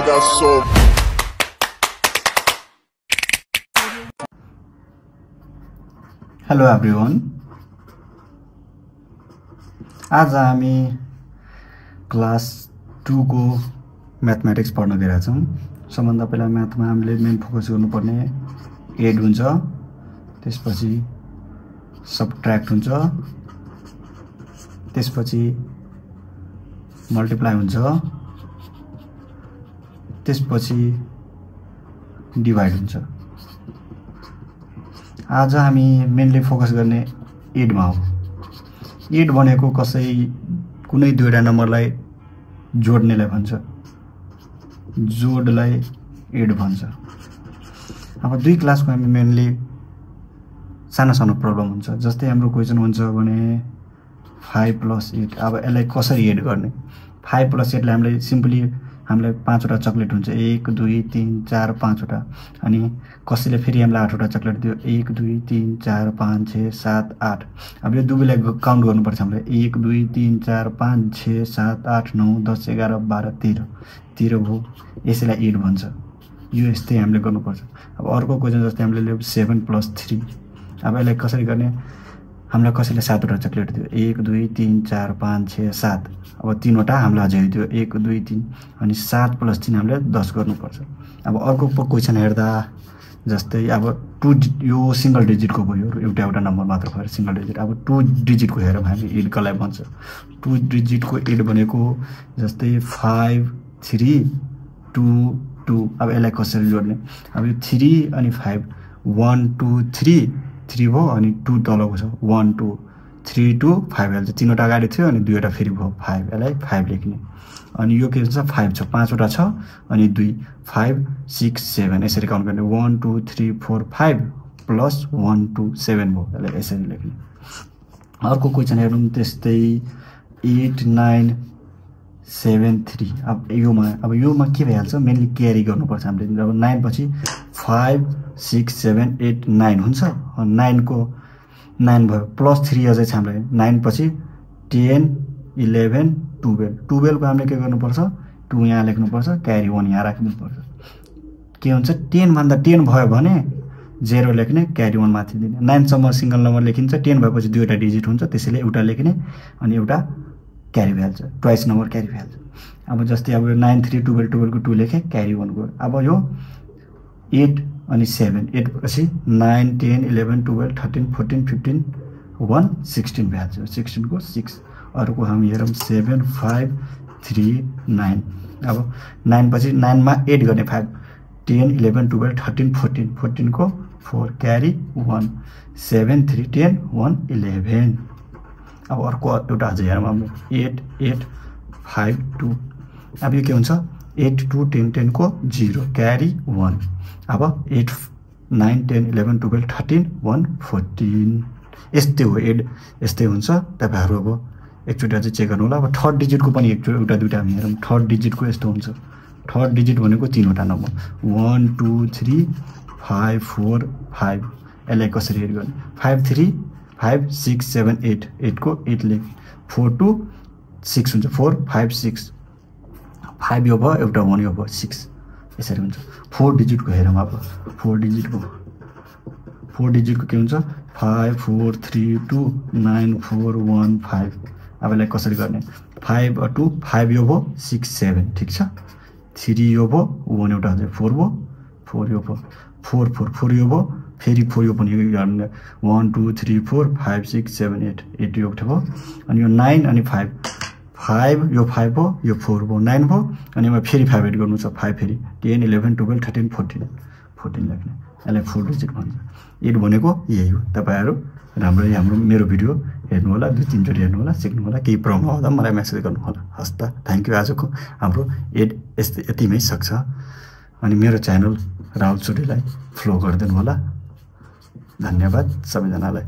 got so. Hello everyone. आज हामी class 2 को मैथमेटिक्स पढ्न गइरहेका छौं। सबभन्दा पहिला म्याथमा हामीले मेन फोकस गर्नुपर्ने एड हुन्छ, त्यसपछि सबट्र्याक्ट हुन्छ, त्यसपछि मल्टिप्लाई हुन्छ, त्यसपछि डिवाइड हुन्छ। आज हामी मेनली फोकस गर्ने एडमा हो। एड भनेको कुनै दुईटा नम्बरलाई जोड्नेलाई भन्छ, जोडलाई एड भन्छ। अब दुई क्लासको हामी मेनली सानो सानो प्रब्लम हुन्छ। जस्तै हाम्रो क्वेशन हुन्छ भने 5 + 8। अब यसलाई कसरी एड गर्ने? 5 + 8 लाई हामीले सिम्पली हामीलाई 5 वटा चकलेट हुन्छ, 1 2 3 4 5 वटा। अनि कसैले फेरि हामीलाई 8 वटा चकलेट दियो, 1 2 3 4 5 6 7 8। अब यो दुवैलाई काउन्ट गर्नुपर्छ हामीले, 1 2 3 4 5 6 7 8 9 10 11 12 13 हो। यसैलाई एड भन्छ। यो यस्तै हामीले गर्नुपर्छ। अब अर्को क्वेशन जस्तै हामीले 7 + 3। अब यसलाई कसरी गर्ने? हामीलाई कसैले 7 वटा चकलेट दियो, 1 2 3 4 5 6 7। अब 3 वटा हामीलाई अझै दियो, 1 2 3। अनि 7 + 3 हामीले 10 गर्नुपर्छ। अब अर्को क्वेशन हेर्दा जस्तै अब 2 यो सिंगल डिजिटको भयो, एउटा नम्बर मात्र भयो सिंगल डिजिट। अब 2 डिजिटको हेरौँ हामी एड कसलाई भन्छ। 2 डिजिटको एड भनेको जस्तै 5 3 2 2। अब यसलाई कसरी जोड्ने? अब यो 3 अनि 5 1 2 3 3 भयो अनि 2 तलको छ 1 2 3 2 5 हाल्छ। 3 वटा अगाडि थियो अनि 2 वटा फेरि भयो 5। यसलाई 5 लेख्ने। अनि यो के हुन्छ? 5 छ, 5 वटा छ अनि 2 5 6 7। यसरी काउन्ट गर्ने, 1 2 3 4 5 + 1 2 7 भयो। यसलाई यसरी लेख्ने। अर्को क्वेशन हेरौँ त्यस्तै 8 9 7 3। अब योमा के भइहाल्छ? मेनली क्यारी गर्नुपर्छ हामीले। अब 9 पछि 5 6 7 8 9 हुन्छ। 9 को 9 भयो, +3 अझै छ हामीलाई। 9 पछि 10 11 12। 12 को हामीले के गर्नुपर्छ? 2 यहाँ लेख्नुपर्छ, क्यारी 1 यहाँ राख्नुपर्छ। के हुन्छ? 10 भन्दा 10 भयो भने 0 लेख्ने, क्यारी 1 माथि दिने। 9 सम्म सिंगल नम्बर लेखिन्छ। 10 भएपछि 2 वटा डिजिट हुन्छ, त्यसैले एउटा लेख्ने अनि एउटा क्यारी भइहाल्छ, ट्वाइस नम्बर क्यारी भइहाल्छ। अब जस्तै अब 9 3 12 12 को 2 लेखे, क्यारी 1 गयो। अब यो 8 अनि 7 8 पछि 9 10 11 12 13 14 15 1 16 भइहाल्छ। 16 को 6। अर्को हामी हेरौँ 7 5 3 9। अब 9 पछि 9 मा 8 गर्ने, 5 10 11 12 13 14 14 को 4 क्यारी 1 7 3 10 1 11। अब अर्को एउटा अझै हेरौँ हाम्रो 8 8 5 2। अब यो के हुन्छ? 8 2 10 10 को 0 क्यारी 1। अब 8 9 10 11 12 13 1 14। यस्तै हो, एड यस्तै हुन्छ। तपाईहरु अब एकचोटि अझै चेक गर्नु होला। अब थर्ड डिजिटको पनि एउटा दुईटा हामी हेरौँ। थर्ड डिजिटको यस्तो हुन्छ। थर्ड डिजिट भनेको 3 वटा नम्बर, 1 2 3 5 4 5। यसलाई कसरी एड गर्ने? 5 3 5 6 7 8 8 को 8 लेख, 4 2 6 हुन्छ, 4 5 6 5 यो भयो, एउटा 1 यो भयो 6। यसरी हुन्छ। 4 डिजिटको हेरौँ। अब 4 डिजिटको के हुन्छ? 5 4 3 2 9 4 1 5। अब यसलाई कसरी गर्ने? 5 2 5 यो भयो 6 7, ठीक छ। 3 यो भयो, 1 एउटा अझै 4 भयो, 4 यो भयो, 4 4 4 यो भयो, फेरि 4 यो पनि गर्ने, 1 2 3 4 5 6 7 8 8 यो भयो। अनि यो 9 अनि 5 5 यो 5 भयो, यो 4 भयो, 9 भयो। अनि अब फेरि 5 एड गर्नु छ, 5 फेरि 10 11 12 13 14 14 लेख्ने। यसलाई 4 डिजिट भन्छ। एड भनेको यही हो। तपाईहरु राम्ररी हाम्रो मेरो भिडियो हेर्नु होला, 2-3 चोटि हेर्नु होला, सिक्नु होला। केही प्रब्लम आउँदा मलाई मेसेज गर्नु होला। हस् त, थ्यांक यू। आजको हाम्रो एड यतिमै सक्छ। अनि मेरो च्यानल राहुल सूर्यलाई फलो गरिदिनु होला। धन्यवाद सबैजनालाई।